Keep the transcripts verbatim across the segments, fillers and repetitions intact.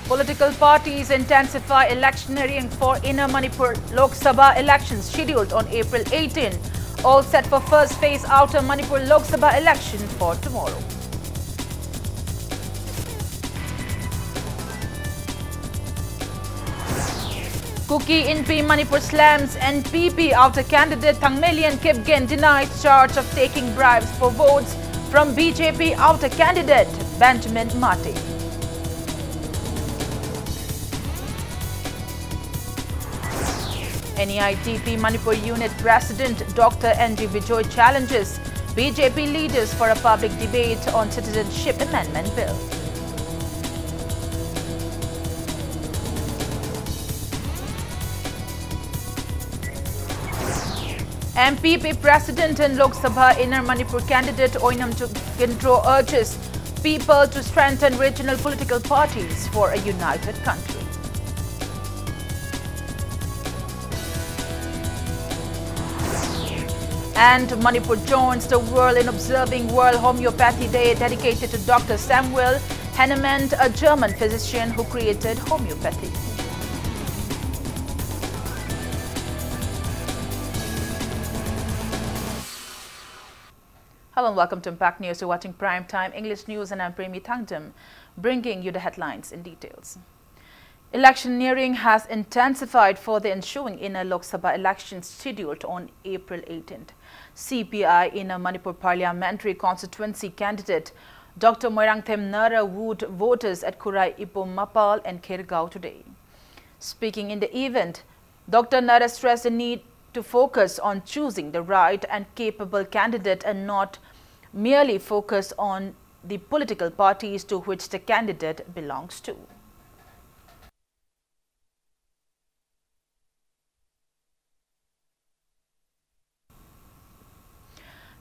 Political parties intensify electioneering for Inner Manipur Lok Sabha elections scheduled on April eighteen. All set for first phase Outer Manipur Lok Sabha election for tomorrow. Kuki Inpi Manipur slams N P P outer candidate Thangmeilian Kipgen denies charge of taking bribes for votes from B J P outer candidate Benjamin Mate. N E I T P Manipur Unit President Doctor N G Bijoy challenges B J P leaders for a public debate on Citizenship Amendment Bill. N P P President and Lok Sabha Inner Manipur candidate Oinam Ginro urges people to strengthen regional political parties for a united country. And Manipur joins the world in observing World Homeopathy Day dedicated to Doctor Samuel Hahnemann, a German physician who created homeopathy. Hello and welcome to Impact News. You're watching Prime Time English News and I'm Premi Thangdam, bringing you the headlines in details. Electioneering has intensified for the ensuing Inner Lok Sabha election scheduled on April eighteenth. C P I Inner Manipur Parliamentary Constituency candidate Doctor Moirangthem Nara wooed voters at Khurai, Ipum Mapal and Khergaon today. Speaking in the event, Doctor Nara stressed the need to focus on choosing the right and capable candidate and not merely focus on the political parties to which the candidate belongs to.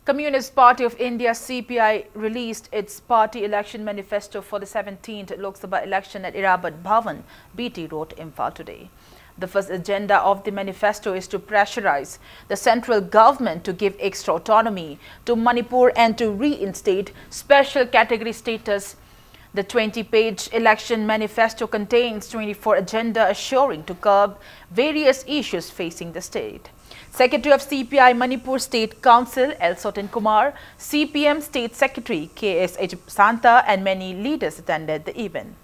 Communist Party of India, C P I, released its party election manifesto for the seventeenth Lok Sabha election at Irrabat Bhawan, B T Road, Imphal today. The first agenda of the manifesto is to pressurize the central government to give extra autonomy to Manipur and to reinstate special category status The twenty-page election manifesto contains twenty-four agenda assuring to curb various issues facing the state. Secretary of C P I Manipur State Council L Sotin Kumar, C P M State Secretary K S H Santa, and many leaders attended the event.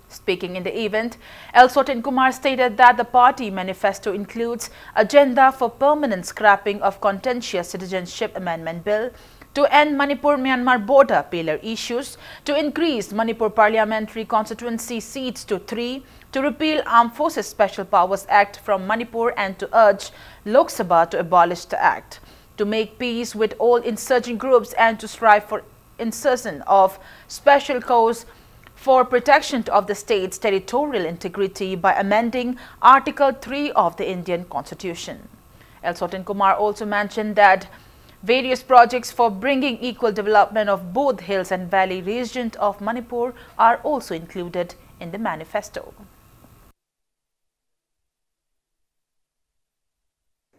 Speaking in the event, L Sotin Kumar stated that the party manifesto includes agenda for permanent scrapping of Contentious Citizenship Amendment Bill, to end Manipur-Myanmar border pillar issues, to increase Manipur parliamentary constituency seats to three, to repeal Armed Forces Special Powers Act from Manipur, and to urge Lok Sabha to abolish the act, to make peace with all insurgent groups, and to strive for insertion of special cause for protection of the state's territorial integrity by amending Article three of the Indian Constitution. L Sotin Kumar also mentioned that various projects for bringing equal development of both hills and valley region of Manipur are also included in the manifesto.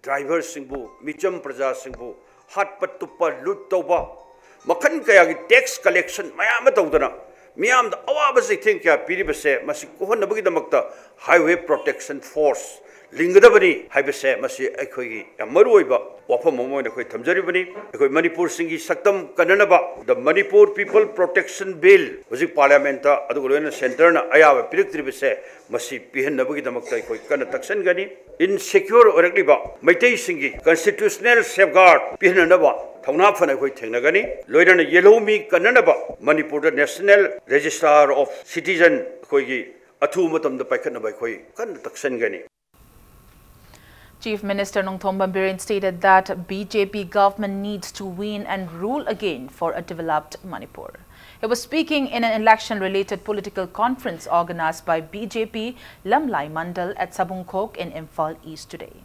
ꯗ꯭ꯔꯥꯏꯚꯔꯁꯤꯡꯕꯨ, ꯃꯤꯆꯝ ꯄ꯭ꯔꯖꯥꯁꯤꯡꯕꯨ ꯍꯥꯠꯄ ꯇꯨꯞꯄ, ꯂꯨꯠ ꯇꯧꯕ, ꯃꯈꯜ ꯀꯌꯥꯒꯤ tax collection ꯃꯌꯥꯝ ꯑꯃ ꯇꯧꯗꯅ ꯃꯤꯌꯥꯝꯗ ꯑꯋꯥꯕ ꯆꯩꯊꯦꯡ ꯀꯌꯥ ꯄꯤꯔꯤꯕꯁꯦ, ꯃꯁꯤ ꯀꯣꯛꯍꯟꯅꯕꯒꯤꯗꯃꯛꯇ ꯍꯥꯏꯋꯦ ꯄ꯭ꯔꯣꯇꯦꯛꯁꯟ ꯐꯣꯔꯁ ꯂꯤꯡꯒꯗꯕꯅꯤ ꯍꯥꯏꯕꯁꯦ, ꯃꯁꯤ ꯑꯩꯈꯣꯏꯒꯤ ꯌꯥꯝ ꯃꯔꯨꯑꯣꯏꯕ ꯋꯥꯐꯝ ꯑꯃ ꯑꯣꯏꯅ ꯑꯩꯈꯣꯏ ꯊꯝꯖꯔꯤꯕꯅꯤ꯫ ꯑꯩꯈꯣꯏ ꯃꯅꯤꯄꯨꯔꯁꯤꯡꯒꯤ ꯁꯛꯇꯝ ꯀꯟꯅꯅꯕ The Manipur People Protection Bill ꯍꯧꯖꯤꯛ ꯄꯥꯔꯂꯤꯌꯥꯃꯦꯟꯠꯇ ꯑꯗꯨꯒ ꯂꯣꯏꯅꯅ ꯁꯦꯟꯇꯔꯅ ꯑꯌꯥꯕ ꯄꯤꯔꯛꯇ꯭ꯔꯤꯕꯁꯦ, ꯃꯁꯤ ꯄꯤꯍꯟꯅꯕꯒꯤꯗꯃꯛꯇ ꯑꯩꯈꯣꯏ ꯀꯟꯅ ꯇꯛꯁꯟꯒꯅꯤ꯫ ꯏꯟꯁꯦꯀ꯭ꯌꯣꯔ ꯑꯣꯏꯔꯛꯂꯤꯕ ꯃꯩꯇꯩꯁꯤꯡꯒꯤ ꯀꯟꯁꯇꯤꯇ꯭ꯌꯨꯁꯅꯦꯜ ꯁꯦꯐꯒꯥꯔꯗ ꯄꯤꯍꯟꯅꯅꯕ ꯊꯧꯅꯥ ꯐꯅ ꯑꯩꯈꯣꯏ ꯊꯦꯡꯅꯒꯅꯤ꯫ ꯂꯣꯏꯅꯅ ꯌꯦꯜꯍꯧꯃꯤ ꯀꯟꯅꯅꯕ ꯃꯅꯤꯄꯨꯔꯗ ꯅꯦꯁꯅꯦꯜ ꯔꯦꯖꯤꯁꯇꯥꯔ ꯑꯣꯐ ꯁꯤꯇꯤꯖꯟ ꯑꯩꯈꯣꯏꯒꯤ ꯑꯊꯨꯕ ꯃꯇꯝꯗ ꯄꯥꯏꯈꯠꯅꯕ ꯑꯩꯈꯣꯏ ꯀꯟꯅ ꯇꯛꯁꯟꯒꯅꯤ꯫ Chief Minister Nongthombam Biren stated that B J P government needs to win and rule again for a developed Manipur. He was speaking in an election-related political conference organized by B J P Lamlai Mandal at Sabungkhok in Imphal East today.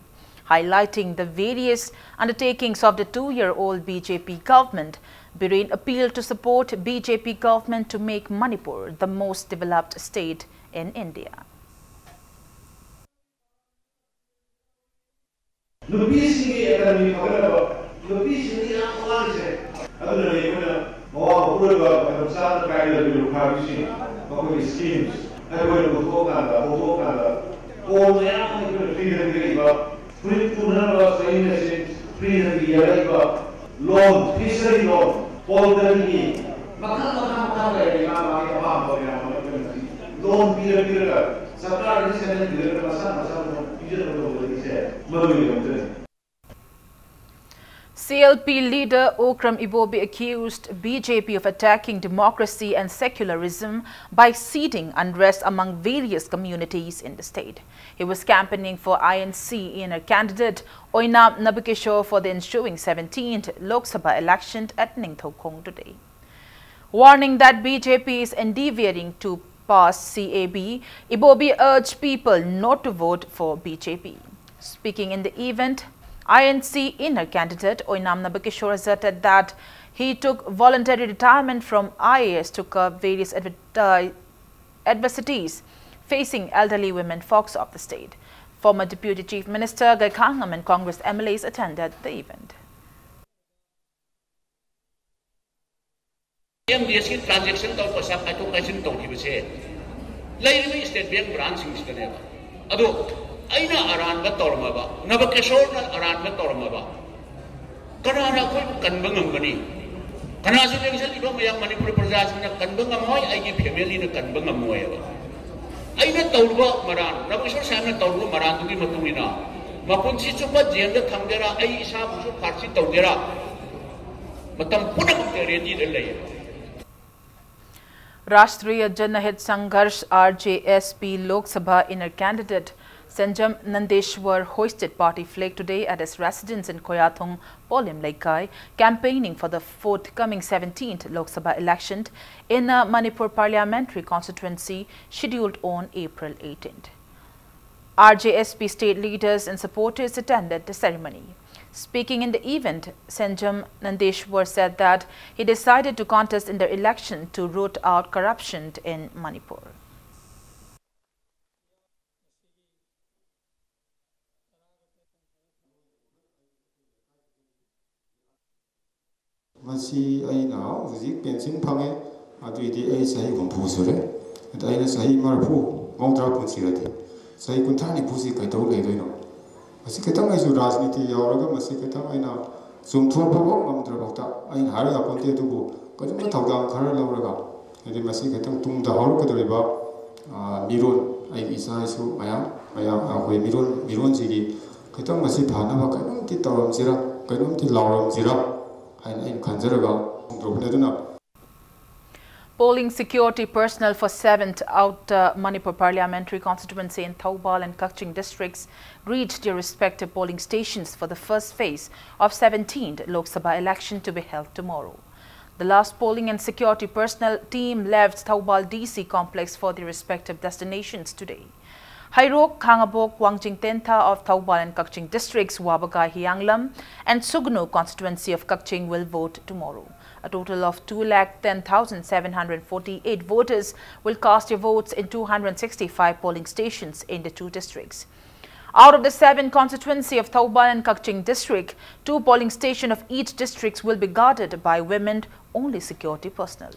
Highlighting the various undertakings of the two-year-old B J P government, Biren appealed to support B J P government to make Manipur the most developed state in India. ꯅꯨꯄꯤꯁꯤꯡꯒꯤ academy ꯐꯒꯠꯅꯕ, ꯅꯨꯄꯤꯁꯤꯡꯅ ꯌꯥꯝ ꯋꯥꯔꯤꯁꯦ꯫ ꯑꯗꯨꯅꯅꯦ ꯑꯩꯈꯣꯏꯅ ꯃꯋꯥ ꯃꯄꯨꯔꯣꯏꯕ ꯃꯇꯝ ꯆꯥꯅ ꯀꯥꯏꯗꯕ ꯂꯨꯈ꯭ꯔꯥꯕꯤꯁꯤꯡ, ꯃꯈꯣꯏꯒꯤ schemes ꯑꯩꯈꯣꯏꯅ ꯄꯨꯊꯣꯛꯑꯀꯥꯟꯗ, ꯍꯧꯗꯣꯛꯑꯀꯥꯟꯗ, ꯀꯣꯟꯅ ꯃꯌꯥꯝ ꯑꯃ ꯑꯩꯈꯣꯏꯅ ꯄꯤꯔꯛꯏꯕ ꯐꯨꯔꯤꯠ ꯇꯨꯅꯅꯕ ꯆꯍꯤ ꯑꯁꯤ free ꯗꯒꯤ ꯌꯥꯔꯛꯏꯕ loan, fishery loan, poultry ꯒꯤ ꯃꯈꯜ ꯃꯈꯥ ꯃꯈꯥ ꯂꯩꯔꯤꯕ ꯃꯥꯒꯤ ꯑꯄꯥꯝꯕ ꯃꯌꯥꯝ ꯑꯃ ꯑꯩꯈꯣꯏꯅ ꯉꯁꯤ loan ꯄꯤꯔ ꯄꯤꯔꯒ ꯁꯔꯀꯥꯔꯗꯒꯤ ꯁꯦꯟꯗꯣꯡ ꯄꯤꯔꯒ ꯃꯁꯥ ꯃꯁꯥꯅ ꯄꯤꯖꯅꯕ ꯇꯧꯖꯔꯤꯁꯦ ꯃꯗꯨꯒꯤꯗꯃꯛꯇꯅꯤ꯫ C L P leader Okram Ibobi accused B J P of attacking democracy and secularism by seeding unrest among various communities in the state. He was campaigning for I N C inner candidate Oinam Nabakishore for the ensuing seventeenth Lok Sabha election at Ningthoukhong today. Warning that B J P is endeavoring to pass C A B, Ibobi urged people not to vote for B J P. Speaking in the event, I N C inner candidate Oinam Nabakishore asserted that he took voluntary retirement from I A S to curb various adverti- adversities facing elderly women folks of the state. Former Deputy Chief Minister Gaikhangam and Congress M L As attended the event. M D S ꯀꯤ transaction ꯇꯧ ꯄꯩꯁꯥ ꯀꯥꯏꯊꯣꯛ ꯀꯥꯏꯁꯤꯟ ꯇꯧꯈꯤꯕꯁꯦ ꯂꯩꯔꯤꯕ state bank branch ꯁꯤꯡꯁꯤꯗꯅꯦꯕ꯫ ꯑꯗꯣ ꯑꯩꯅ ꯑꯔꯥꯟꯕ ꯇꯧꯔꯝꯃꯕ, ꯅꯕꯀꯦꯁꯣꯔꯅ ꯑꯔꯥꯟꯕ ꯇꯧꯔꯝꯃꯕ, ꯀꯅꯥꯅ ꯑꯩꯈꯣꯏꯕꯨ ꯀꯟꯕ ꯉꯝꯒꯅꯤ? ꯀꯅꯥꯁꯨ ꯂꯦꯡꯁꯤꯜꯂꯤꯕ ꯃꯌꯥꯝ ꯃꯅꯤꯄꯨꯔ ꯄ꯭ꯔꯖꯥꯁꯤꯡꯅ ꯀꯟꯕ ꯉꯝꯃꯣꯏ, ꯑꯩꯒꯤ family ꯅ ꯀꯟꯕ ꯉꯝꯃꯣꯏꯕ꯫ ꯑꯩꯅ ꯇꯧꯔꯨꯕ ꯃꯔꯥꯟ, ꯅꯕꯀꯦꯁꯣꯔ ꯁꯥꯍꯦꯕꯅ ꯇꯧꯔꯨꯕ ꯃꯔꯥꯟꯗꯨꯒꯤ ꯃꯇꯨꯡ ꯏꯟꯅ ꯃꯄꯨꯟꯁꯤ ꯆꯨꯞꯄ jail ꯗ ꯊꯝꯒꯦꯔꯥ, ꯑꯩ ꯏꯁꯥꯕꯨꯁꯨ ꯐꯥꯔꯁꯤ ꯇꯧꯒꯦꯔꯥ, ꯃꯇꯝ ꯄꯨꯝꯅꯃꯛꯇ ready ꯗ ꯂꯩꯌꯦꯕ꯫ Rashtriya Janahit Sangharsh R J S P Lok Sabha inner candidate Sanjam Nandeshwar hoisted party flag today at his residence in Khoyathung, Polim Leikai, campaigning for the forthcoming seventeenth Lok Sabha election in a Manipur parliamentary constituency scheduled on April eighteenth. R J S P state leaders and supporters attended the ceremony. Speaking in the event, Sanjam Nandeshwar said that he decided to contest in the election to root out corruption in Manipur. ꯃꯁꯤ ꯑꯩꯅ ꯍꯧꯖꯤꯛ pension ꯐꯪꯉꯦ, ꯑꯗꯨꯏꯗꯤ ꯑꯩ ꯆꯍꯤ ꯍꯨꯝꯐꯨ ꯁꯨꯔꯦ꯫ ꯑꯗ ꯑꯩꯅ ꯆꯍꯤ ꯃꯔꯤꯐꯨ, ꯃꯧꯗ꯭ꯔꯥ ꯄꯨꯟꯁꯤꯔꯗꯤ, ꯆꯍꯤ ꯀꯨꯟꯊ꯭ꯔꯥ ꯅꯤꯐꯨꯁꯤ ꯀꯩꯗꯧ ꯂꯩꯗꯣꯏꯅꯣ? ꯃꯁꯤ ꯈꯤꯇꯪ ꯑꯩꯁꯨ ꯔꯥꯖꯅꯤꯇꯤ ꯌꯥꯎꯔꯒ ꯃꯁꯤ ꯈꯤꯇꯪ ꯑꯩꯅ ꯆꯨꯝꯊꯣꯛꯄ ꯐꯥꯎ ꯉꯝꯗ꯭ꯔꯐꯥꯎꯗ, ꯑꯩꯅ ꯍꯥꯏꯔ ꯌꯥꯄꯣꯟꯇꯦ, ꯑꯗꯨꯕꯨ ꯀꯔꯤꯒꯨꯝꯕ ꯊꯧꯗꯥꯡ ꯈꯔ ꯂꯧꯔꯒ, ꯍꯥꯏꯗꯤ ꯃꯁꯤ ꯈꯤꯇꯪ ꯇꯨꯡꯗ ꯍꯧꯔꯛꯀꯗꯧꯔꯤꯕ, ꯑ, ꯃꯤꯔꯣꯟ, ꯑꯩꯒꯤ ꯏꯆꯥ ꯏꯁꯨ ꯃꯌꯥꯝ, ꯃꯌꯥꯝ, ꯑꯩꯈꯣꯏ ꯃꯤꯔꯣꯟ, ꯃꯤꯔꯣꯟꯁꯤꯒꯤ ꯈꯤꯇꯪ ꯃꯁꯤ ꯐꯅꯕ ꯀꯩꯅꯣꯝꯇꯤ ꯇꯧꯔꯝꯁꯤꯔ, ꯀꯩꯅꯣꯝꯇꯤ ꯂꯥꯎꯔꯝꯁꯤꯔ ꯍꯥꯏꯅ ꯑꯩꯅ ꯈꯟꯖꯔꯒ ꯐꯣꯡꯗꯣꯔꯛꯄꯅꯤ꯫ ꯑꯗꯨꯅ Polling security personnel for seventh Outer Manipur Parliamentary Constituency in Thoubal and Kakching districts reached their respective polling stations for the first phase of seventeenth Lok Sabha election to be held tomorrow. The last polling and security personnel team left Thoubal D C complex for their respective destinations today. Heirok, Khangabok, Wangjing Tentha of Thoubal and Kakching districts, Wabaga Hiyanglam, and Sugnu constituency of Kakching will vote tomorrow. A total of two lakh ten thousand seven hundred forty-eight voters will cast their votes in two hundred sixty-five polling stations in the two districts. Out of the seven constituency of Thoubal and Kakching district, two polling station of each district will be guarded by women only security personnel.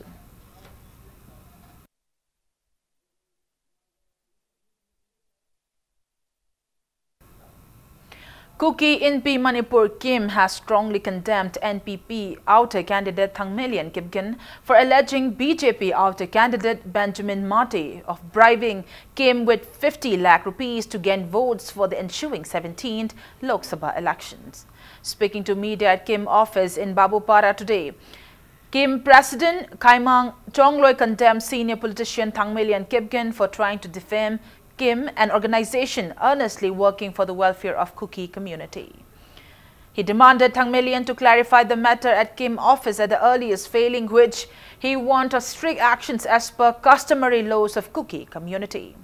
Kuki Inpi Manipur, KIM, has strongly condemned N P P outer candidate Thangmelian Kipgen for alleging B J P outer candidate Benjamin Mate of bribing KIM with fifty lakh rupees to gain votes for the ensuing seventeenth Lok Sabha elections. Speaking to media at KIM office in Babupara today, KIM President Khaimang Chongloi condemned senior politician Thangmelian Kipgen for trying to defame KIM, an organization earnestly working for the welfare of Kuki community. He demanded Thangmelian to clarify the matter at KIM office at the earliest, failing which he want a strict actions as per customary laws of Kuki community.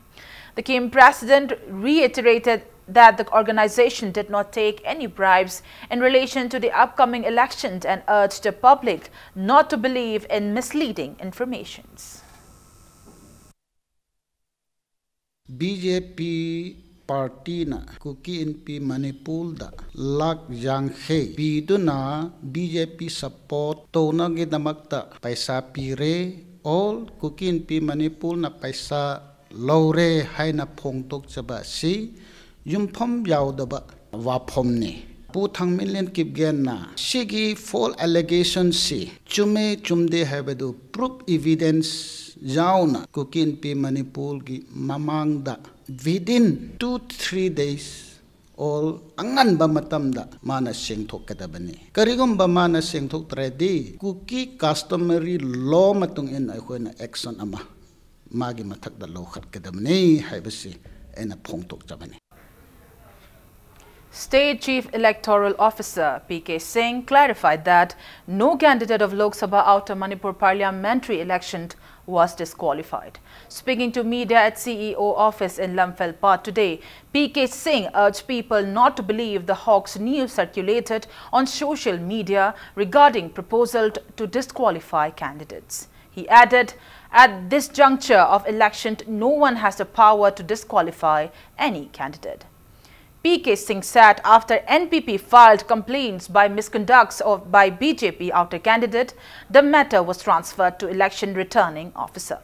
The KIM president reiterated that the organization did not take any bribes in relation to the upcoming election and urged the public not to believe in misleading informations. B J P ꯄꯥꯔꯇꯤꯅ ꯀꯨꯀꯤ ꯏꯟꯄꯤ ꯃꯅꯤꯄꯨꯔꯗ ꯂꯥꯈ ꯌꯥꯡꯈꯩ ꯄꯤꯗꯨꯅ B J ꯄꯤ support ꯇꯧꯅꯕꯒꯤꯗꯃꯛꯇ ꯄꯩꯁꯥ ꯄꯤꯔꯦ꯫ All ꯀꯨꯀꯤ ꯏꯟꯄꯤ ꯃꯅꯤꯄꯨꯔꯅ ꯄꯩꯁꯥ ꯂꯧꯔꯦ ꯍꯥꯏꯅ ꯐꯣꯡꯗꯣꯛꯆꯕ ꯑꯁꯤ ꯌꯨꯝꯐꯝ ꯌꯥꯎꯗꯕ ꯋꯥꯐꯝꯅꯤ꯫ ꯄꯨ ꯊꯥꯡꯃꯤꯂꯦꯟ ꯀꯤꯞꯒꯦꯟꯅ ꯁꯤꯒꯤ ꯐꯣꯜ ꯑꯦꯂꯤꯒꯦꯁꯟꯁꯤ ꯆꯨꯝꯃꯦ ꯆꯨꯝꯗꯦ ꯍꯥꯏꯕꯗꯨ ꯄ꯭ꯔꯨꯐ, ꯏꯚꯤꯗꯦꯟꯁ ꯌꯥꯎꯅ ꯀꯨꯀꯤ ꯏꯟꯄꯤ ꯃꯅꯤꯄꯨꯔꯒꯤ ꯃꯃꯥꯡꯗ within two three days ꯑꯣꯜ ꯑꯉꯟꯕ ꯃꯇꯝꯗ ꯃꯥꯅ ꯁꯦꯡꯊꯣꯛꯀꯗꯕꯅꯤ꯫ ꯀꯔꯤꯒꯨꯝꯕ ꯃꯥꯅ ꯁꯦꯡꯊꯣꯛꯇ꯭ꯔꯗꯤ ꯀꯨꯀꯤ ꯀꯁꯇꯃꯔꯤ ꯂꯣ ꯃꯇꯨꯡ ꯏꯟꯅ ꯑꯩꯈꯣꯏꯅ ꯑꯦꯛꯁꯟ ꯑꯃ ꯃꯥꯒꯤ ꯃꯊꯛꯇ ꯂꯧꯈꯠꯀꯗꯕꯅꯤ ꯍꯥꯏꯕꯁꯤ ꯑꯩꯅ ꯐꯣꯡꯗꯣꯛꯆꯕꯅꯤ꯫ State Chief Electoral Officer P K Singh clarified that no candidate of Lok Sabha Outer Manipur parliamentary election was disqualified. Speaking to media at C E O office in Lamphel Park today, P K Singh urged people not to believe the hoax news circulated on social media regarding proposal to disqualify candidates. He added, at this juncture of election, no one has the power to disqualify any candidate. P K Singh said after N P P filed complaints by misconducts of by B J P outer candidate, the matter was transferred to election returning officer.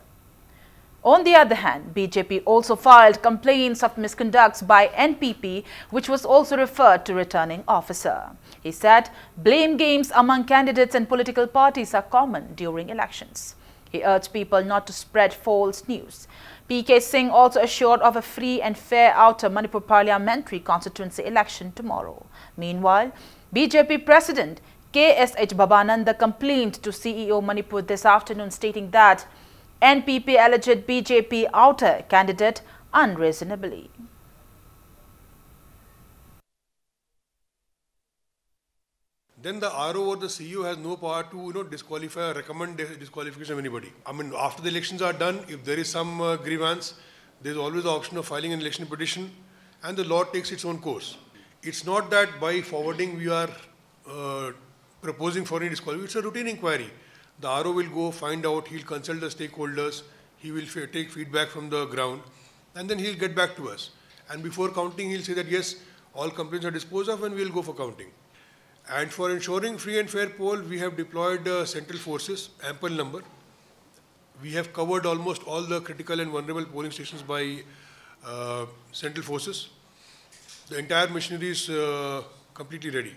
On the other hand, B J P also filed complaints of misconducts by N P P, which was also referred to returning officer. He said blame games among candidates and political parties are common during elections. He urged people not to spread false news. P K Singh also assured of a free and fair Outer Manipur parliamentary constituency election tomorrow. Meanwhile, B J P President K S H Bhabananda complained to C E O Manipur this afternoon, stating that N P P alleged B J P outer candidate unreasonably. Then the R O or the C E O has no power to, you know, disqualify or recommend dis- disqualification of anybody. I mean, after the elections are done, if there is some uh, grievance, there's always the option of filing an election petition, and the law takes its own course. It's not that by forwarding we are uh, proposing for any disqualification. It's a routine inquiry. The R O will go find out, he'll consult the stakeholders, he will f- take feedback from the ground, and then he'll get back to us. And before counting, he'll say that, "Yes, all complaints are disposed of and we'll go for counting." And for ensuring free and fair poll, we have deployed uh, central forces, ample number. We have covered almost all the critical and vulnerable polling stations by uh, central forces. The entire machinery is uh, completely ready.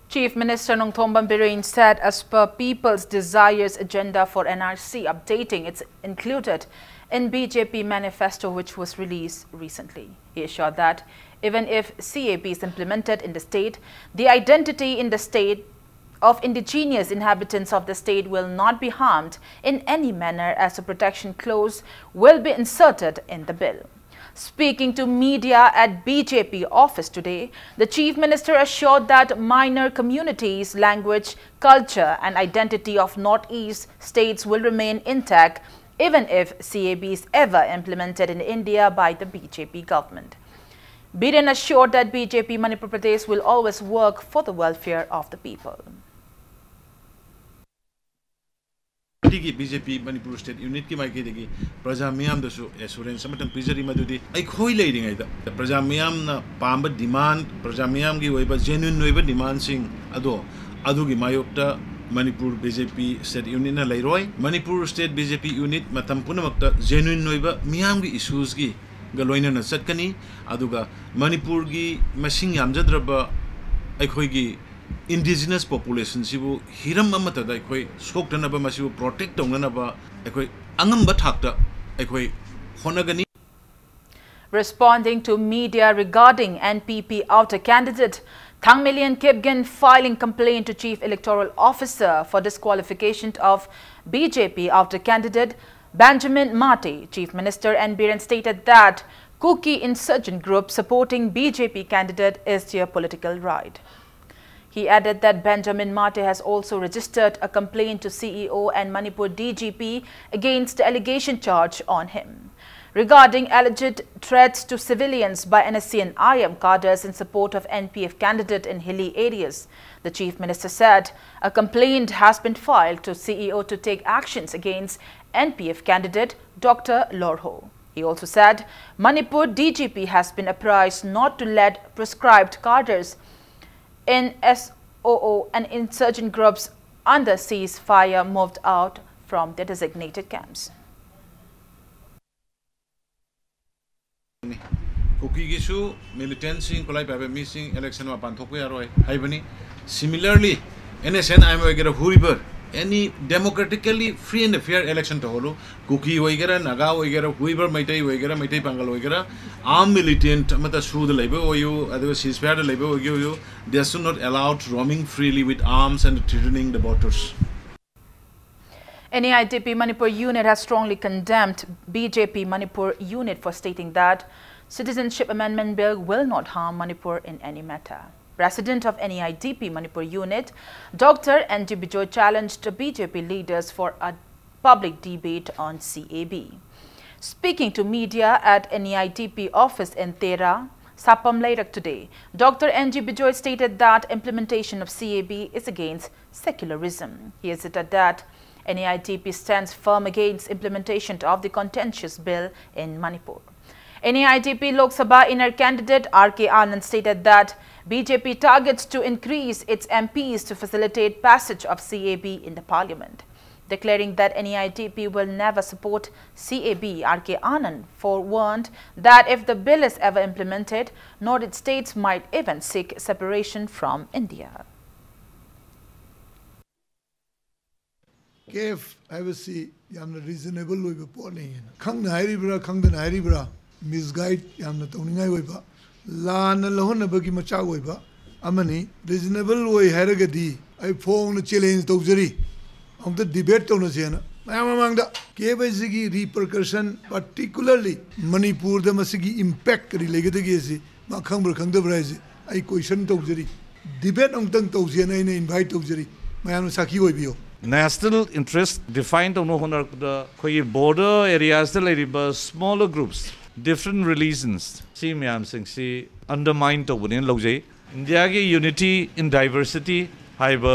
Chief Minister Nongthombam Biren said as per people's desires agenda for N R C updating, it's included in B J P manifesto which was released recently. He assured that even if C A P is implemented in the state, the identity in the state of indigenous inhabitants of the state will not be harmed in any manner as a protection clause will be inserted in the bill. Speaking to media at B J P office today, the Chief Minister assured that minor communities, language, culture and identity of Northeast states will remain intact even if C A B is ever implemented in India by the B J P government. Biren assured that B J P Manipur Pradesh will always work for the welfare of the people. ꯒꯤ B J ꯄꯤ Manipur state ꯌꯨꯅꯤꯠꯀꯤ ꯃꯥꯏꯀꯩꯗꯒꯤ ꯄ꯭ꯔꯖꯥ ꯃꯤꯌꯥꯝꯗꯁꯨ assurance ꯑꯃꯇꯪ ꯄꯤꯖꯔꯤ, ꯃꯗꯨꯗꯤ ꯑꯩꯈꯣꯏ ꯂꯩꯔꯤꯉꯩꯗ ꯄ꯭ꯔꯖꯥ ꯃꯤꯌꯥꯝꯅ ꯄꯥꯝꯕ ꯗꯤꯃꯥꯟ, ꯄ꯭ꯔꯖꯥ ꯃꯤꯌꯥꯝꯒꯤ ꯑꯣꯏꯕ ꯖꯦꯅ꯭ꯌꯨꯟ ꯑꯣꯏꯕ ꯗꯤꯃꯥꯟꯁꯤꯡ ꯑꯗꯣ ꯑꯗꯨꯒꯤ ꯃꯥꯌꯣꯛꯇ ꯃꯅꯤꯄꯨꯔ ꯕꯤ ꯖꯦ ꯄꯤ ꯁ꯭ꯇꯦꯠ ꯌꯨꯅꯤꯠꯅ ꯂꯩꯔꯣꯏ꯫ ꯃꯅꯤꯄꯨꯔ ꯁ꯭ꯇꯦꯠ ꯕꯤ ꯖꯦ ꯄꯤ ꯌꯨꯅꯤꯠ ꯃꯇꯝ ꯄꯨꯝꯅꯃꯛꯇ ꯖꯦꯅ꯭ꯌꯨꯟ ꯑꯣꯏꯕ ꯃꯤꯌꯥꯝꯒꯤ ꯏꯁꯨꯁꯀꯤꯒ ꯂꯣꯏꯅꯅ ꯆꯠꯀꯅꯤ꯫ ꯑꯗꯨꯒ ꯃꯅꯤꯄꯨꯔꯒꯤ ꯃꯁꯤꯡ ꯌꯥꯝꯖꯗ꯭ꯔꯕ ꯑꯩꯈꯣꯏꯒꯤ ꯏꯟꯗꯤꯖꯤꯅꯁ ꯄꯣꯄꯨꯂꯦꯁꯟꯁꯤꯕꯨ ꯍꯤꯔꯝ ꯑꯃꯠꯇꯗ ꯑꯩꯈꯣꯏ ꯁꯣꯛꯇꯅꯕ, ꯃꯁꯤꯕꯨ ꯄ꯭ꯔꯣꯇꯦꯛ ꯇꯧꯅꯅꯕ ꯑꯩꯈꯣꯏ ꯑꯉꯝꯕ ꯊꯥꯛꯇ ꯑꯩꯈꯣꯏ ꯍꯣꯠꯅꯒꯅꯤ꯫ Responding to media regarding N P P outer candidate Thangmelian Kipgen filing complaint to Chief Electoral Officer for disqualification of B J P outer candidate Benjamin Mate, Chief Minister N Biren stated that Kuki insurgent group supporting B J P candidate is their political right. He added that Benjamin Mate has also registered a complaint to C E O and Manipur D G P against the allegation charge on him. Regarding alleged threats to civilians by N S C and I M cadres in support of N P F candidate in hilly areas, the Chief Minister said a complaint has been filed to C E O to take actions against N P F candidate Doctor Lorho. He also said Manipur D G P has been apprised not to let proscribed cadres in S O O and insurgent groups under ceasefire moved out from their designated camps. ꯀꯨꯀꯤꯒꯤꯁꯨ ꯃꯤꯂꯤꯇꯦꯟꯁꯤꯡ, ꯈꯨꯠꯂꯥꯏ ꯄꯥꯏꯕ ꯃꯤꯁꯤꯡ election ꯃꯄꯥꯟ ꯊꯣꯛꯄ ꯌꯥꯔꯣꯏ ꯍꯥꯏꯕꯅꯤ꯫ Similarly, NSCN-IM ꯑꯣꯏꯒꯦꯔꯥ, whoever, any democratically free and fair election ꯇꯧꯍꯜꯂꯨ꯫ ꯀꯨꯀꯤ ꯑꯣꯏꯒꯦꯔꯥ, ꯅꯥꯒꯥ ꯑꯣꯏꯒꯦꯔꯥ, whoever, ꯃꯩꯇꯩ ꯑꯣꯏꯒꯦꯔꯥ, ꯃꯩꯇꯩ ꯄꯥꯡꯒꯜ ꯑꯣꯏꯒꯦꯔꯥ, armed militant ꯑꯃꯠꯇ ꯁꯨꯗ ꯂꯩꯕ ꯑꯣꯏꯌꯨ, ꯑꯗꯨꯒ ceasefire-ꯗ ꯂꯩꯕ ꯑꯣꯏꯒꯦ ꯑꯣꯏꯌꯨ, they should not allowed roaming freely with arms and threatening the borders. NEIDP Manipur unit has strongly condemned BJP Manipur unit for stating that Citizenship Amendment Bill will not harm Manipur in any matter. President of NEIDP Manipur unit, Doctor N G Bijoy, challenged BJP leaders for a public debate on CAB. Speaking to media at NEIDP office in Tera, Sapam Leirak today, Doctor N G Bijoy stated that implementation of CAB is against secularism. He asserted that NEIDP stands firm against implementation of the contentious bill in Manipur. NEIDP Lok Sabha inner candidate R K Anand stated that BJP targets to increase its MPs to facilitate passage of CAB in the parliament. Declaring that NEIDP will never support CAB, R K Anand forewarned that if the bill is ever implemented, North East states might even seek separation from India. ꯀꯦꯐ ꯍꯥꯏꯕꯁꯤ ꯌꯥꯝꯅ reasonable ꯑꯣꯏꯕ ꯄꯣꯠꯅꯤ꯫ ꯈꯪꯅ ꯍꯥꯏꯔꯤꯕ꯭ꯔꯥ, ꯈꯪꯗꯅ ꯍꯥꯏꯔꯤꯕ꯭ꯔꯥ, ꯃꯤꯁꯒꯥꯏꯗ ꯌꯥꯝꯅ ꯇꯧꯅꯤꯡꯉꯥꯏ ꯑꯣꯏꯕ, ꯂꯥꯟꯅ ꯂꯧꯍꯟꯅꯕꯒꯤ ꯃꯆꯥꯛ ꯑꯣꯏꯕ ꯑꯃꯅꯤ꯫ ꯔꯤꯖꯅꯦꯕꯜ ꯑꯣꯏ ꯍꯥꯏꯔꯒꯗꯤ ꯑꯩ ꯐꯣꯡꯅ ꯆꯦꯂꯦꯟꯖ ꯇꯧꯖꯔꯤ, ꯑꯃꯨꯛꯇ ꯗꯤꯕꯦꯠ ꯇꯧꯅꯁꯦꯅ꯫ ꯃꯌꯥꯝ ꯃꯃꯥꯡꯗ ꯀꯦꯐ ꯍꯥꯏꯁꯤꯒꯤ ꯔꯤꯄꯔꯀꯁꯟ, ꯄꯥꯔꯇꯤꯀꯨꯂꯔꯂꯤ ꯃꯅꯤꯄꯨꯔꯗ ꯃꯁꯤꯒꯤ ꯏꯝꯄꯦꯛ ꯀꯔꯤ ꯂꯩꯒꯗꯒꯦ ꯁꯤ ꯃꯥ ꯈꯪꯕ꯭ꯔꯥ ꯈꯪꯗꯕ꯭ꯔꯥ ꯍꯥꯏꯁꯦ ꯑꯩ ꯀꯣꯏꯁꯟ ꯇꯧꯖꯔꯤ꯫ ꯗꯤꯕꯦꯠ ꯑꯃꯨꯛꯇꯪ ꯇꯧꯁꯦꯅ ꯑꯩꯅ ꯏꯟꯚꯥꯏꯠ ꯇꯧꯖꯔꯤ꯫ ꯃꯌꯥꯝꯅ ꯁꯥꯈꯤ ꯑꯣꯏꯕꯤꯌꯨ꯫ National interest define ꯇꯧꯅꯕ ꯍꯣꯠꯅꯔꯛꯄꯗ ꯑꯩꯈꯣꯏꯒꯤ border areas-ꯇ ꯂꯩꯔꯤꯕ smaller groups, different religions, ꯁꯤ ꯃꯌꯥꯝꯁꯤꯡꯁꯤ undermine ꯇꯧꯕꯅꯦꯅ ꯂꯧꯖꯩ꯫ ꯏꯟꯗꯤꯌꯥꯒꯤ unity in diversity ꯍꯥꯏꯕ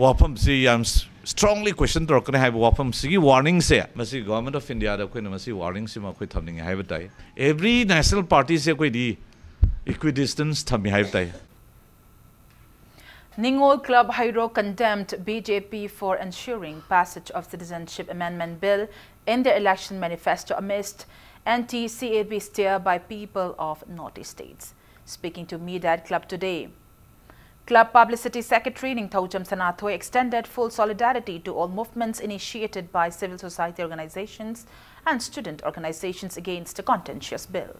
ꯋꯥꯐꯝꯁꯤ ꯌꯥꯝ strongly question ꯇꯧꯔꯛꯀꯅꯤ ꯍꯥꯏꯕ ꯋꯥꯐꯝꯁꯤꯒꯤ warningꯁꯦ, ꯃꯁꯤ Government of Indiaꯗ ꯑꯩꯈꯣꯏꯅ ꯃꯁꯤ warningꯁꯤꯃ ꯑꯩꯈꯣꯏ ꯊꯝꯅꯤꯡꯉꯦ ꯍꯥꯏꯕ ꯇꯥꯏ꯫ Every national partyꯁꯦ ꯑꯩꯈꯣꯏꯗꯤ equidistance ꯊꯝꯃꯤ ꯍꯥꯏꯕ ꯇꯥꯏ꯫ Ningol Club Heirok condemned B J P for ensuring passage of Citizenship Amendment Bill in their election manifesto amidst anti-C A A stare by people of Northeast states. Speaking to media at club today, Club Publicity Secretary Ningthoujam Sanathoi extended full solidarity to all movements initiated by civil society organizations and student organizations against the contentious bill.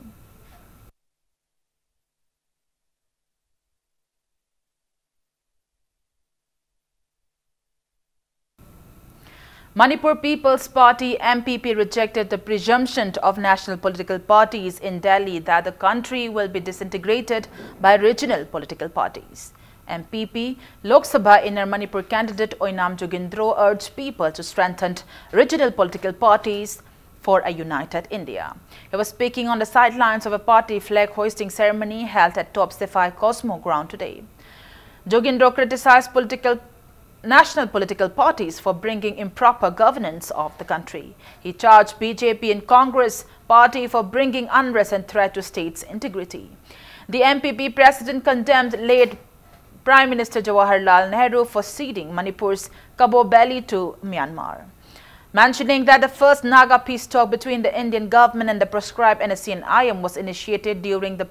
Manipur People's Party, M P P, rejected the presumption of national political parties in Delhi that the country will be disintegrated by regional political parties. M P P Lok Sabha Inner Manipur candidate Oinam Jogindro urged people to strengthen regional political parties for a united India. He was speaking on the sidelines of a party flag hoisting ceremony held at Top Sefai Cosmo Ground today. Jogindro criticized political national political parties for bringing improper governance of the country. He charged B J P and Congress party for bringing unrest and threat to state's integrity. The M P P president condemned late Prime Minister Jawaharlal Nehru for ceding Manipur's Kabo Valley to Myanmar, mentioning that the first Naga peace talk between the Indian government and the proscribed N S C N I M was initiated during the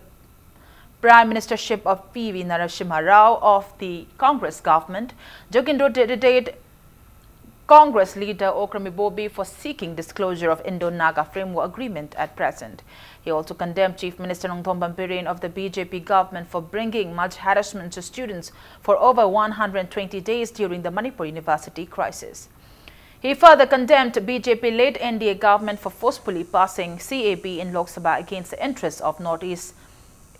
Prime Ministership of P V Narasimha Rao of the Congress government. Jogindro deride Congress leader Okram Ibobi for seeking disclosure of Indo-Naga Framework Agreement at present. He also condemned Chief Minister Nongthombam Biren of the B J P government for bringing much harassment to students for over one hundred twenty days during the Manipur University crisis. He further condemned B J P-led N D A government for forcefully passing C A B in Lok Sabha against the interests of Northeast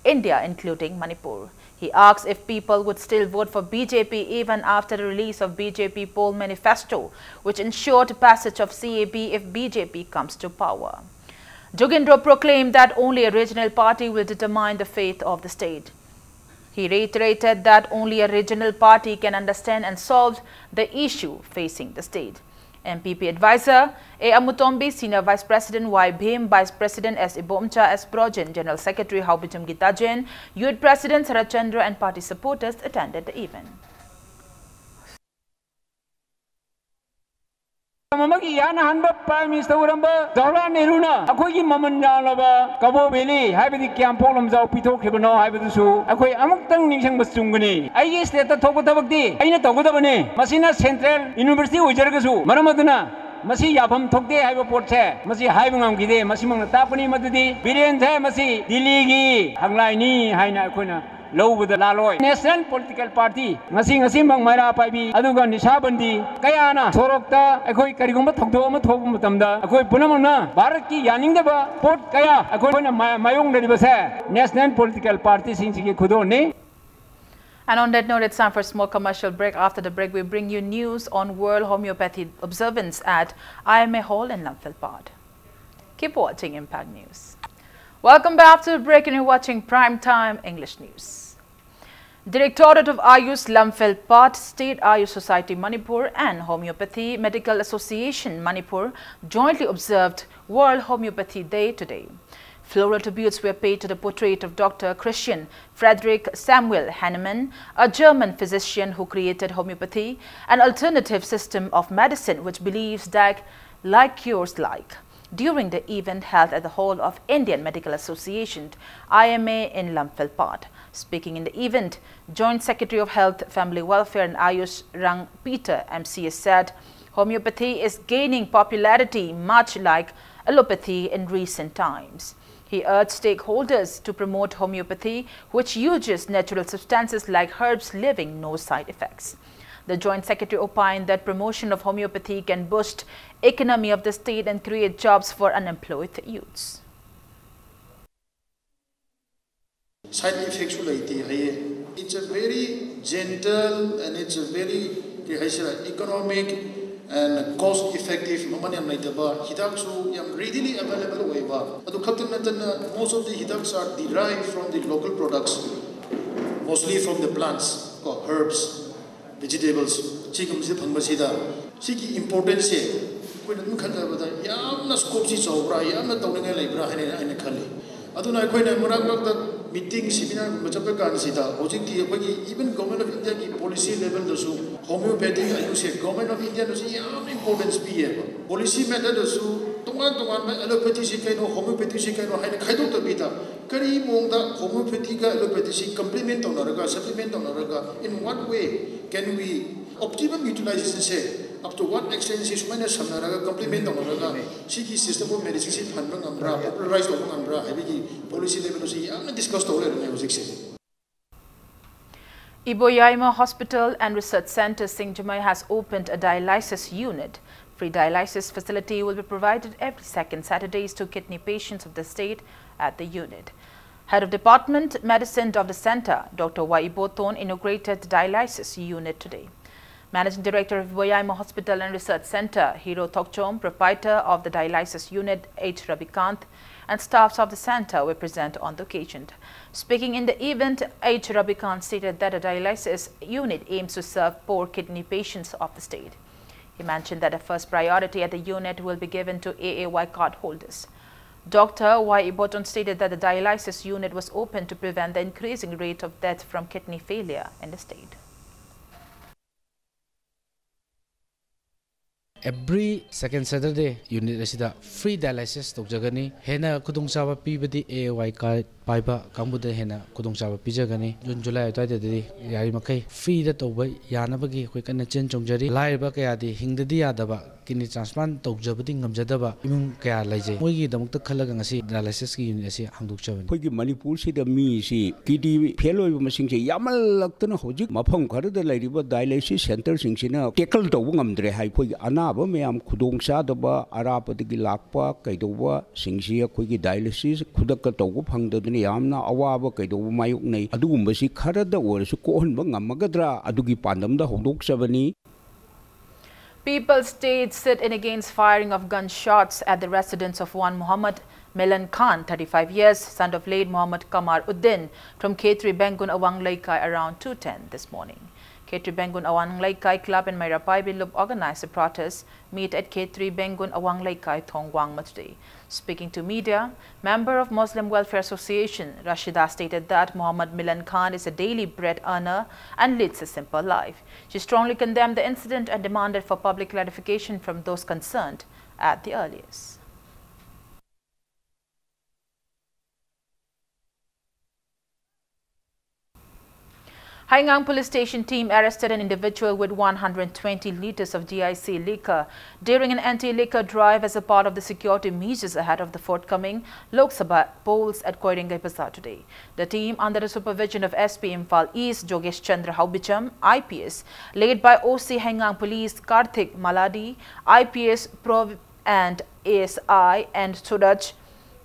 India, including Manipur. He asked if people would still vote for B J P even after the release of B J P poll manifesto, which ensured passage of C A B if B J P comes to power. Jogindro proclaimed that only a regional party will determine the fate of the state. He reiterated that only a regional party can understand and solve the issue facing the state. M P P advisor A Amutombi, Senior Vice President Y Bhim, Vice President S Ibomcha, S Brojen, General Secretary Haobichum Gitajen, Youth President Sarat Chandra and party supporters attended the event. ꯃꯇꯝ ꯑꯃꯒꯤ ꯏꯍꯥꯟ ꯍꯥꯟꯕ Prime Minister ꯑꯣꯏꯔꯝꯕ ꯖꯋꯥꯍꯔꯂꯥꯜ ꯅꯦꯍꯔꯨꯅ ꯑꯩꯈꯣꯏꯒꯤ ꯃꯃꯜ ꯌꯥꯝꯂꯕ ꯀꯕꯣ valley, ꯍꯥꯏꯕꯗꯤ ꯀ꯭ꯌꯥꯝꯄꯣꯛ ꯂꯝꯖꯥꯎ ꯄꯤꯊꯣꯛꯈꯤꯕꯅꯣ ꯍꯥꯏꯕꯗꯨꯁꯨ ꯑꯩꯈꯣꯏ ꯑꯃꯨꯛꯇꯪ ꯅꯤꯡꯁꯤꯡꯕ ꯆꯨꯝꯒꯅꯤ꯫ ꯑꯩꯒꯤ stateꯇ ꯊꯣꯛꯄ ꯊꯕꯛꯇꯤ ꯑꯩꯅ ꯇꯧꯒꯗꯕꯅꯤ꯫ ꯃꯁꯤꯅ central university ꯑꯣꯏꯖꯔꯒꯁꯨ, ꯃꯔꯝ ꯑꯗꯨꯅ ꯃꯁꯤ ꯌꯥꯐꯝ ꯊꯣꯛꯇꯦ ꯍꯥꯏꯕ ꯄꯣꯠꯁꯦ ꯃꯁꯤ ꯍꯥꯏꯕ ꯉꯝꯈꯤꯗꯦ꯫ ꯃꯁꯤꯃꯛꯅ ꯇꯥꯛꯄꯅꯤ ꯃꯗꯨꯗꯤ ꯕꯤꯔꯦꯟꯁꯦ ꯃꯁꯤ ꯗꯤꯜꯂꯤꯒꯤ ꯍꯪꯂꯥꯏꯅꯤ ꯍꯥꯏꯅ ꯑꯩꯈꯣꯏꯅ ꯂꯧꯕꯗ ꯂꯥꯜꯂꯣꯏ꯫ National political party ꯉꯁꯤ ꯉꯁꯤꯃꯛ ꯃꯩꯔꯥ ꯄꯥꯏꯕꯤ ꯑꯗꯨꯒ ꯅꯤꯁꯥꯕꯟꯗꯤ ꯀꯌꯥꯅ ꯁꯣꯔꯣꯛꯇ ꯑꯩꯈꯣꯏ ꯀꯔꯤꯒꯨꯝꯕ ꯊꯧꯗꯣꯛ ꯑꯃ ꯊꯣꯛꯄ ꯃꯇꯝꯗ ꯑꯩꯈꯣꯏ ꯄꯨꯝꯅꯃꯛꯅ ꯚꯥꯔꯠꯀꯤ ꯌꯥꯅꯤꯡꯗꯕ ꯄꯣꯠ ꯀꯌꯥ ꯑꯩꯈꯣꯏꯅ ꯃꯥ-, ꯃꯥꯌꯣꯛꯅꯔꯤꯕꯁꯦ national political partyꯁꯤꯡꯁꯤꯒꯤ ꯈꯨꯗꯣꯜꯅꯤ꯫ And on that note, it's time for a small commercial break. After the break, we bring you news on World Homeopathy Observance at I M A Hall in Lamphel Pad. Keep watching Impact News. Welcome back to the break, and you're watching Prime Time English News. Directorate of Ayush Lamphel Pad, State Ayush Society Manipur and Homeopathy Medical Association Manipur jointly observed World Homeopathy Day today. Floral tributes were paid to the portrait of Doctor Christian Frederick Samuel Hahnemann, a German physician who created homeopathy, an alternative system of medicine which believes that like cures like. During the event held at the hall of Indian Medical Association, I M A, in Lamphel Pad, speaking in the event, Joint Secretary of Health, Family Welfare and Ayush Rang Peter, M C A, said homeopathy is gaining popularity much like allopathy in recent times. He urged stakeholders to promote homeopathy, which uses natural substances like herbs, leaving no side effects. The Joint Secretary opined that promotion of homeopathy can boost economy of the state and create jobs for unemployed youths. Side effectꯁꯨ ꯂꯩꯇꯦ ꯍꯥꯏꯌꯦ꯫ It's a very gentle and it's a very, ꯀꯔꯤ ꯍꯥꯏꯁꯤꯔꯥ, economic and cost effective, ꯃꯃꯜ ꯌꯥꯝ ꯂꯩꯇꯕ, ꯍꯤꯗꯥꯛꯁꯨ ꯌꯥꯝ readily available ꯑꯣꯏꯕ꯫ ꯑꯗꯨ ꯈꯛꯇ ꯅꯠꯇꯅ most of the ꯍꯤꯗꯥꯛꯁ are derived from the local products. Mostly from the plants, ꯀꯣ, herbs, vegetables, ꯁꯤꯒꯨꯝꯕꯁꯤ ꯐꯪꯕꯁꯤꯗ ꯁꯤꯒꯤ importance ꯁꯦ ꯑꯩꯈꯣꯏꯅ ꯑꯗꯨꯝ ꯈꯟꯖꯕꯗ ꯌꯥꯝꯅ scope ꯁꯤ ꯆꯥꯎꯕ꯭ꯔꯥ, ꯌꯥꯝꯅ ꯇꯧꯅꯤꯡꯉꯥꯏ ꯂꯩꯕ꯭ꯔꯥ ꯍꯥꯏꯅ ꯑꯩꯅ ꯈꯜꯂꯤ꯫ ꯑꯗꯨꯅ ꯑꯩꯈꯣꯏꯅ ꯃꯔꯛ ꯃꯔꯛꯇ meeting, seminar ꯒꯨꯝꯕ ꯆꯠꯄ ꯀꯥꯟꯁꯤꯗ ꯍꯧꯖꯤꯛꯇꯤ ꯑꯩꯈꯣꯏꯒꯤ even Government of India ꯒꯤ policy level ꯗꯁꯨ homeopathic ꯑꯌꯨꯛꯁꯦ Government of India ꯅꯁꯨ ꯌꯥꯝ importance ꯄꯤꯌꯦꯕ꯫ Policy matter ꯗꯁꯨ ꯇꯣꯉꯥꯟ ꯇꯣꯉꯥꯟꯕ allopathy ꯁꯤ ꯀꯩꯅꯣ, homeopathy ꯁꯤ ꯀꯩꯅꯣ ꯍꯥꯏꯅ ꯈꯥꯏꯗꯣꯛꯇꯕꯤꯗ ꯀꯔꯤ ꯃꯑꯣꯡꯗ homeopathy ꯒ allopathy ꯁꯤ complement ꯇꯧꯅꯔꯒ, supplement ꯇꯧꯅꯔꯒ, in what way can we optimum utilization say up to what extent ꯁꯤ ꯁꯨꯃꯥꯏꯅ ꯁꯝꯅꯔꯒ complement ꯇꯧꯅꯔꯒ ꯁꯤꯒꯤ system of medicine ꯁꯤ ꯐꯍꯟꯕ ꯉꯝꯕ꯭ꯔꯥ, popularize ꯇꯧꯕ ꯉꯝꯕ꯭ꯔꯥ ꯍꯥꯏꯕꯒꯤ policy level ꯁꯤ ꯌꯥꯝꯅ discuss ꯇꯧꯔ ꯂꯩꯔꯝꯃꯦ ꯍꯧꯖꯤꯛꯁꯦ꯫ Iboyaima Hospital and Research Centre Singjamei has opened a dialysis unit. Free dialysis facility will be provided every second Saturdays to kidney patients of the state at the unit. Head of Department Medicine of the centre, Doctor Y Iboton, inaugurated the dialysis unit today. Managing Director of Iboyaima Hospital and Research Centre, Hiro Thokchom, proprietor of the dialysis unit, H Rabikant, and staffs of the centre were present on the occasion. Speaking in the event, H Rabikant stated that the dialysis unit aims to serve poor kidney patients of the state. He mentioned that the first priority at the unit will be given to A A Y card holders. Doctor Y Iboton stated that the dialysis unit was opened to prevent the increasing rate of death from kidney failure in the state. Every second Saturday unit ꯑꯁꯤꯗ free dialysis ꯇꯧꯖꯒꯅꯤ꯫ ꯍꯦꯟꯅ ꯈꯨꯗꯣꯡꯆꯥꯕ ꯄꯤꯕꯗꯤ A A Y card ꯄꯥꯏꯕ ꯀꯥꯡꯕꯨꯗ ꯍꯦꯟꯅ ꯈꯨꯗꯣꯡꯆꯥꯕ ꯄꯤꯖꯒꯅꯤ꯫ June, July ꯑꯗꯨꯋꯥꯏꯗꯗꯤ ꯌꯥꯔꯤꯃꯈꯩ free ꯗ ꯇꯧꯕ ꯌꯥꯅꯕꯒꯤ ꯑꯩꯈꯣꯏ ꯀꯟꯅ ꯆꯦꯟ ꯆꯣꯡꯖꯔꯤ꯫ ꯂꯥꯏꯔꯕ ꯀꯌꯥꯗꯤ ꯍꯤꯡꯗꯗꯤ ꯌꯥꯗꯕ kidney transplant ꯇꯧꯖꯕꯗꯤ ꯉꯝꯖꯗꯕ ꯏꯃꯨꯡ ꯀꯌꯥ ꯂꯩꯖꯩ꯫ ꯃꯣꯏꯒꯤꯗꯃꯛꯇ ꯈꯜꯂꯒ ꯉꯁꯤ dialysis ꯀꯤ unit ꯑꯁꯤ ꯍꯥꯡꯗꯣꯛꯆꯕꯅꯤ꯫ ꯑꯩꯈꯣꯏꯒꯤ ꯃꯅꯤꯄꯨꯔꯁꯤꯗ ꯃꯤꯁꯤ kidney fail ꯑꯣꯏꯕ ꯃꯁꯤꯡꯁꯦ ꯌꯥꯝꯃꯜꯂꯛꯇꯅ ꯍꯧꯖꯤꯛ ꯃꯐꯝ ꯈꯔꯗ ꯂꯩꯔꯤꯕ dialysis centre ꯁꯤꯡꯁꯤꯅ tackle ꯇꯧꯕ ꯉꯝꯗ꯭ꯔꯦ ꯍꯥꯏ꯫ ꯑꯩꯈꯣꯏꯒꯤ ꯑꯅꯥꯕ ꯃꯌꯥꯝ ꯈꯨꯗꯣꯡ ꯆꯥꯗꯕ ꯑꯔꯥꯞꯄꯗꯒꯤ ꯂꯥꯛꯄ ꯀꯩꯗꯧꯕꯁꯤꯡꯁꯤ ꯑꯩꯈꯣꯏꯒꯤ dialysis ꯈꯨꯗꯛꯇ ꯇꯧꯕ ꯐꯪꯗꯗꯅ ꯌꯥꯝꯅ ꯑꯋꯥꯕ ꯀꯩꯗꯧꯕ ꯃꯥꯌꯣꯛꯅꯩ꯫ ꯑꯗꯨꯒꯨꯝꯕꯁꯤ ꯈꯔꯗ ꯑꯣꯏꯔꯁꯨ ꯀꯣꯛꯍꯟꯕ ꯉꯝꯃꯒꯗ꯭ꯔꯥ ꯑꯗꯨꯒꯤ ꯄꯥꯟꯗꯝꯗ ꯍꯧꯗꯣꯛꯆꯕꯅꯤ꯫ People staged sit-in against firing of gunshots at the residence of one Muhammad Milan Khan, thirty-five years, son of late Muhammad Kamar Uddin from Khetri Bengun Awang Leikai around two ten this morning. Khetri Bengun Awang Leikai Club and Mairapai Bilub organized a protest meet at Khetri Bengun Awang Leikai Thongwang Masjid. Speaking to media, member of Muslim Welfare Association, Rashida stated that Muhammad Milan Khan is a daily bread earner and leads a simple life. She strongly condemned the incident and demanded for public clarification from those concerned at the earliest. Haigang Police Station team arrested an individual with one hundred twenty liters of D I C liquor during an anti-liquor drive as a part of the security measures ahead of the forthcoming Lok Sabha polls at Koirengei Bazaar today. The team, under the supervision of S P Imphal East Jogesh Chandra Haubicham, I P S, led by O C Haigang Police Karthik Maladi, I P S Prov and A S I and Suraj,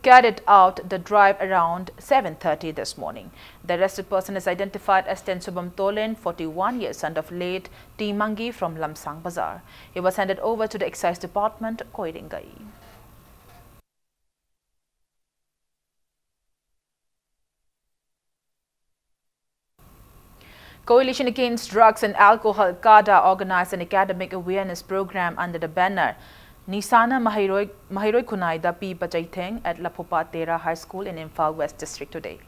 carried out the drive around seven thirty this morning. The arrested person is identified as Tensubam Tolen, forty-one years, son of late T Mangi from Lamsang Bazar. He was handed over to the Excise Department, Koirengei. Coalition Against Drugs and Alcohol, CADA, organized an academic awareness program under the banner Nisana Mahairoi, Mahairoi Khunaida Pi Pachaitheng at Laphupa Tera High School in Imphal West District today.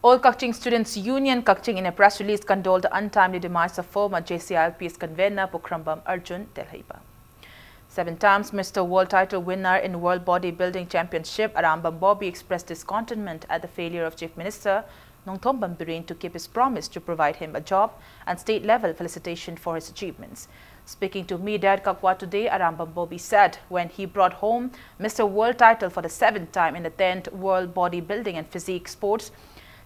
All Kakching Students Union, Kakching, in a press release, condoled the untimely demise of former J C I L P's convener Pukhrambam Arjun Telheiba. Seven times Mister World title winner in World Bodybuilding Championship, Arambam Bobby expressed discontentment at the failure of Chief Minister Nongthombam Biren to keep his promise to provide him a job and state-level felicitation for his achievements. Speaking to media at Kakwa today, Arambam Bobby said when he brought home Mister World title for the seventh time in the tenth World Bodybuilding and Physique Sports,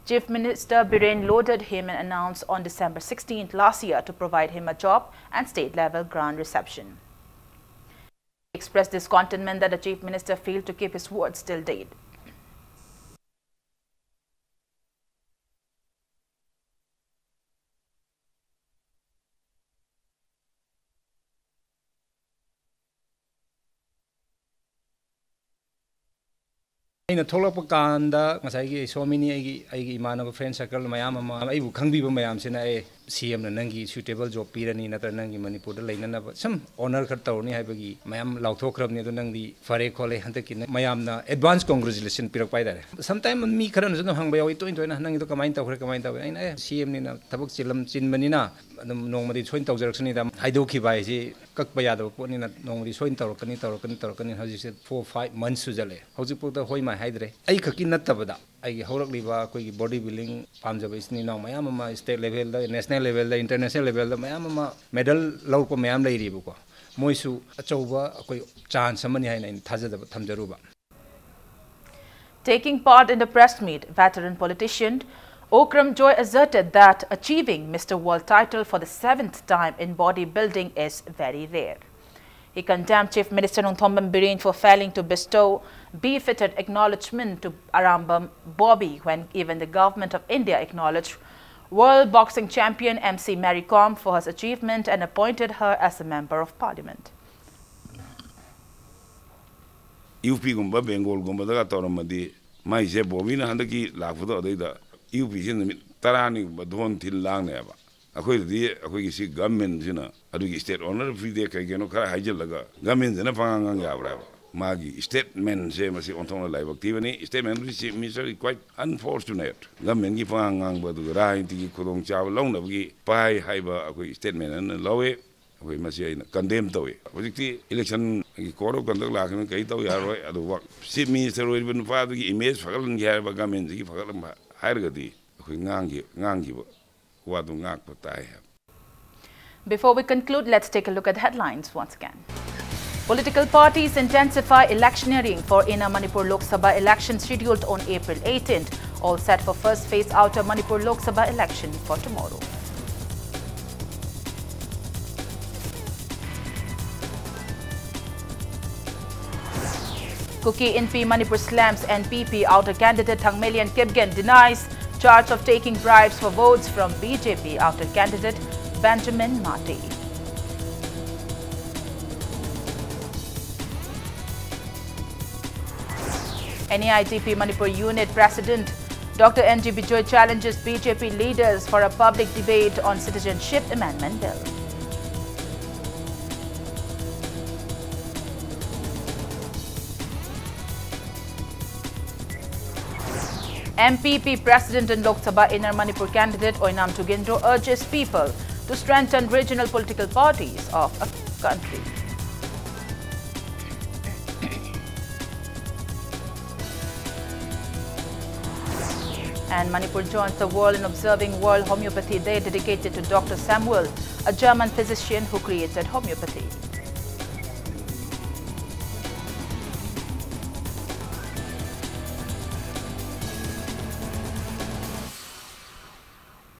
Chief Minister Biren lauded him and announced on December sixteenth last year to provide him a job and state-level grant reception. Expressed discontentment that the Chief Minister failed to keep his words till date. ꯑꯩꯅ ꯊꯣꯛꯂꯛꯄ ꯀꯥꯟꯗ ꯉꯁꯥꯏꯒꯤ ꯁꯣꯃꯤꯅꯤ, ꯑꯩꯒꯤ, ꯑꯩꯒꯤ ꯏꯃꯥꯟꯅꯕ, friend circle ꯃꯌꯥꯝ ꯑꯃ, ꯑꯩꯕꯨ ꯈꯪꯕꯤꯕ ꯃꯌꯥꯝꯁꯤꯅ, "ꯑꯦ, ꯁꯤ ꯑꯦꯝꯅ ꯅꯪꯒꯤ suitable job ꯄꯤꯔꯅꯤ, ꯅꯠꯇ꯭ꯔꯒ ꯅꯪꯒꯤ ꯃꯅꯤꯄꯨꯔꯗ ꯂꯩꯅꯅꯕ ꯁꯨꯝ honour ꯈꯔ ꯇꯧꯔꯅꯤ" ꯍꯥꯏꯕꯒꯤ ꯃꯌꯥꯝ ꯂꯥꯎꯊꯣꯛꯈ꯭ꯔꯕꯅꯤ꯫ ꯑꯗꯣ ꯅꯪꯗꯤ ꯐꯔꯦ ꯈꯣꯠꯂꯦ, ꯍꯟꯗꯛꯀꯤ ꯅꯪ ꯃꯌꯥꯝꯅ advance congratulation ꯄꯤꯔꯛꯄ ꯍꯥꯏꯇꯥꯔꯦ꯫ Sometime ꯃꯤ ꯈꯔꯅꯁꯨ ꯑꯗꯨꯝ ꯍꯪꯕ ꯌꯥꯎꯏ, ꯇꯣꯏꯅ ꯇꯣꯏꯅ, "ꯅꯪꯒꯤꯗꯣ ꯀꯃꯥꯏꯅ ꯇꯧꯈ꯭ꯔꯦ, ꯀꯃꯥꯏꯅ ꯇꯧꯈ꯭ꯔꯦ?" ꯑꯩꯅ, "ꯑꯦ, ꯁꯤ ꯑꯦꯝꯅꯤꯅ ꯊꯕꯛ ꯆꯤꯜꯂꯝ-, ꯆꯤꯟꯕꯅꯤꯅ ꯑꯗꯨꯝ ꯅꯣꯡꯃꯗꯤ ꯁꯣꯏꯅ ꯇꯧꯖꯔꯛꯁꯅꯤꯗ꯫ ꯍꯥꯏꯗꯣꯛꯈꯤꯕ ꯍꯥꯏꯁꯤ ꯀꯛꯄ ꯌꯥꯗꯕ ꯄꯣꯠꯅꯤꯅ ꯅꯣꯡꯃꯗꯤ ꯁꯣꯏꯅ ꯇꯧꯔꯛꯀꯅꯤ, ꯇꯧꯔꯛꯀꯅꯤ, ꯇꯧꯔꯛꯀꯅꯤ꯫ ꯍꯧꯖꯤꯛꯁꯦ four five months ꯁꯨꯖꯜꯂꯛꯑꯦ꯫ ꯍꯧꯖꯤꯛꯐꯥꯎꯗ ꯍꯣꯏ ꯃꯥꯏ ꯍꯥꯏꯗ꯭ꯔꯦ꯫ ꯑꯩ ꯈꯛꯀꯤ ꯅꯠꯇꯕꯗ ꯑꯩꯒꯤ ꯍꯧꯔꯛꯂꯤꯕ ꯑꯩꯈꯣꯏꯒꯤ body building ꯄꯥꯝꯖꯕ ꯏꯆꯤꯟ ꯏꯅꯥꯎ ꯃꯌꯥꯝ ꯑꯃ state levelꯗ, national levelꯗ, international levelꯗ ꯃꯌꯥꯝ ꯑꯃ medal ꯂꯧꯔꯛꯄ ꯃꯌꯥꯝ ꯂꯩꯔꯤꯕꯀꯣ꯫ ꯃꯣꯏꯁꯨ ꯑꯆꯧꯕ ꯑꯩꯈꯣꯏ chance ꯑꯃꯅꯤ ꯍꯥꯏꯅ ꯑꯩꯅ ꯊꯥꯖꯗꯕ ꯊꯝꯖꯔꯨꯕ꯫ Taking part in the press meet, veteran politician Okram Joy asserted that achieving Mister World title for the seventh time in bodybuilding is very rare. He condemned Chief Minister Nongthombam Biren for failing to bestow befitted acknowledgement to Arambam Bobby when even the government of India acknowledged world boxing champion M C Mary Kom for her achievement and appointed her as a member of parliament. ꯌꯨ ꯄꯤꯒꯨꯝꯕ ꯕꯦꯡꯒꯣꯜꯒꯨꯝꯕꯗꯒ ꯇꯧꯔꯝꯃꯗꯤ, ꯃꯥꯏꯁꯦ ꯕꯣꯕꯤꯅ ꯍꯟꯗꯛꯀꯤ ꯂꯥꯛꯄꯗꯣ ꯑꯗꯩꯗ U ꯄꯤꯁꯦ ꯅꯨꯃꯤꯠ ꯇꯔꯥꯅꯤꯒꯨꯝꯕ ꯙꯣꯟ ꯊꯤꯜ ꯂꯥꯡꯅꯦꯕ꯫ ꯑꯩꯈꯣꯏꯗꯗꯤ ꯑꯩꯈꯣꯏꯒꯤ ꯁꯤ governmentꯁꯤꯅ ꯑꯗꯨꯒꯤ state honour ꯄꯤꯗꯦ, ꯀꯩ ꯀꯩꯅꯣ ꯈꯔ ꯍꯥꯏꯖꯤꯜꯂꯒ governmentꯁꯤꯅ ꯄꯉꯥꯡ ꯉꯥꯡ ꯌꯥꯕ꯭ꯔꯥꯕ? ꯃꯥꯒꯤ statementꯁꯦ ꯃꯁꯤ ꯑꯣꯟꯊꯣꯛꯅ ꯂꯥꯏꯕꯛ ꯊꯤꯕꯅꯤ꯫ Statement ꯑꯗꯨꯗꯤ Chief Minister quite unfortunate꯫ Governmentꯀꯤ ꯄꯉꯥꯡ ꯉꯥꯡꯕ ꯑꯗꯨꯒ ꯔꯥꯖꯅꯤꯇꯤꯒꯤ ꯈꯨꯗꯣꯡꯆꯥꯕ ꯂꯧꯅꯕꯒꯤ ꯄꯥꯏ ꯍꯥꯏꯕ ꯑꯩꯈꯣꯏ statement ꯑꯃ ꯂꯧꯋꯦ꯫ ꯑꯩꯈꯣꯏ ꯃꯁꯤ ꯑꯩꯅ condemn ꯇꯧꯏ꯫ ꯍꯧꯖꯤꯛꯇꯤ electionꯒꯤ code of conduct ꯂꯥꯛꯈꯤꯕꯅ ꯀꯔꯤ ꯇꯧ ꯌꯥꯔꯣꯏ꯫ ꯑꯗꯨꯕꯨ Chief Minister ꯑꯣꯏꯔꯤꯕ ꯅꯨꯄꯥꯗꯨꯒꯤ image ꯐꯒꯠꯍꯟꯒꯦ ꯍꯥꯏꯔꯕ, governmentꯁꯤꯒꯤ ꯐꯒꯠꯂꯝꯕ ꯍꯥꯏꯔꯒꯗꯤ ꯑꯩꯈꯣꯏ ꯉꯥꯡꯈꯤ-, ꯉꯥꯡꯈꯤꯕ ꯋꯥꯗꯨ ꯉꯥꯛꯄ ꯇꯥꯏ ꯍꯥꯏꯕ꯫ Before we conclude, let's take a look at headlines once again. Political parties intensify electioneering for Inner Manipur Lok Sabha election scheduled on April eighteenth. All set for first phase Outer Manipur Lok Sabha election for tomorrow. Kuki Inpi Manipur slams N P P outer candidate Thangmeilian Kipgen denies charge of taking bribes for votes from B J P outer candidate Benjamin Mati. N E I T P Manipur Unit President Doctor N G Bijoy challenges B J P leaders for a public debate on Citizenship Amendment Bill. N P P President and Lok Sabha Inner Manipur candidate Oinam Tugindro urges people to strengthen regional political parties of a country. And Manipur joins the world in observing World Homeopathy Day dedicated to Doctor Samuel, a German physician who created homeopathy.